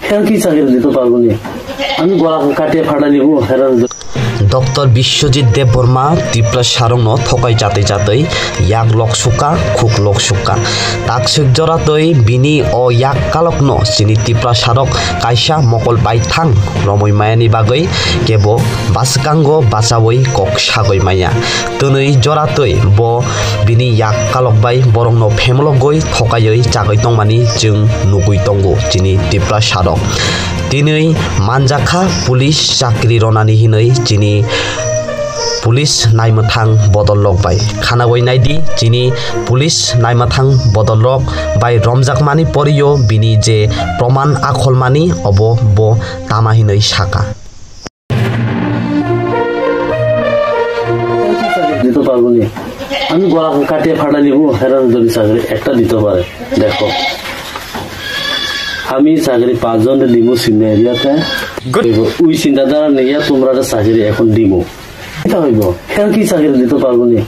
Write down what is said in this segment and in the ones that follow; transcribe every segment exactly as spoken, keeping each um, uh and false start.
কেন কি চাকরি দিতে পারবো নি? আমি গলা কাটিয়ে ফাটাই নিব, হেরান। ডক্টর বিশ্বজিৎ দেববর্মা ত্রিপুরা সারংনো থকাই জাতে জাতে yak lok suka, khuk lok suka. Taksik joratoi bini o yak kalokno chini Tripura sarok kaisa mokol bai thang romoi mayani bagwi kebo bwskango bachawi kok sagoi maya. Twnwi joratoi bo bini yak kalok bai borokno phemlogwi thokaiwi chagwi tongmani chwng nugwi tongo chini Tripura sarok. Tinwi manjakha police chakri ronani hinwi chini police naimwthang bodol rok bai. Khanagwi naidi chini police naimwthang bodol rok bai romjakmani porio bini je proman akholmani obo bo tama hinwi saka. দিতে পারবো নি? আমি গলা কাটিয়ে ফাটাই নিব, হেরান যদি চাকরি একটা দিতে পারে। দেখো, আমি চাকরি পাঁচজনরে দিব সিনিয়র এরিয়াতে। Good. ওই চিন্তাধারা নিয়ে তোমরা একটা চাকরি এখন দিব। এটা হইব, হেরান কি চাকরি দিতে পারবো নি?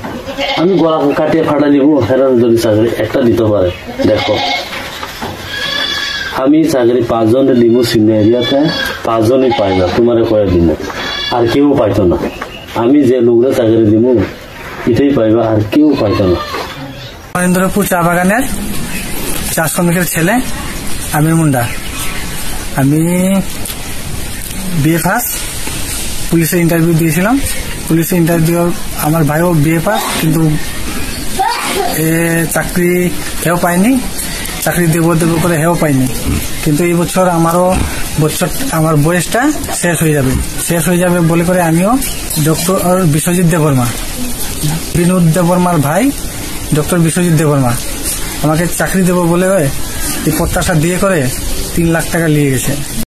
আমি গলা কাটিয়ে ফাটাই নিব, হেরান যদি চাকরি একটা দিতে পারে। দেখো, আমি চাকরি পাঁচজনরে দিব সিনিয়র এরিয়াতে, পাঁচজনই পাইবা, তোমারে কয়ে দিব, আর কেউ পাইতো না। আমি যে লোকরে চাকরি দিব, এটাই পাইবা, আর কেউ পাইতো না। নরেন্দ্রপুর চা বাগানের চা শ্রমিকের ছেলে আমির মুন্ডা। আমি বিএ পাস, পুলিশে ইন্টারভিউ দিয়েছিলাম। পুলিশে ইন্টারভিউ, আমার ভাইও বিএ পাস, কিন্তু এ চাকরি কেউ পায়নি। চাকরি দেবো দেবো করে হেও পাইনি। কিন্তু এই বছর আমারও বছর, আমার বয়সটা শেষ হয়ে যাবে। শেষ হয়ে যাবে বলে করে আমিও ডক্টর বিশ্বজিৎ দেববর্মা, বিনোদ দেববর্মার ভাই ডক্টর বিশ্বজিৎ দেববর্মা আমাকে চাকরি দেবো বলে এই প্রত্যাশা দিয়ে করে তিন লাখ টাকা নিয়ে গেছে।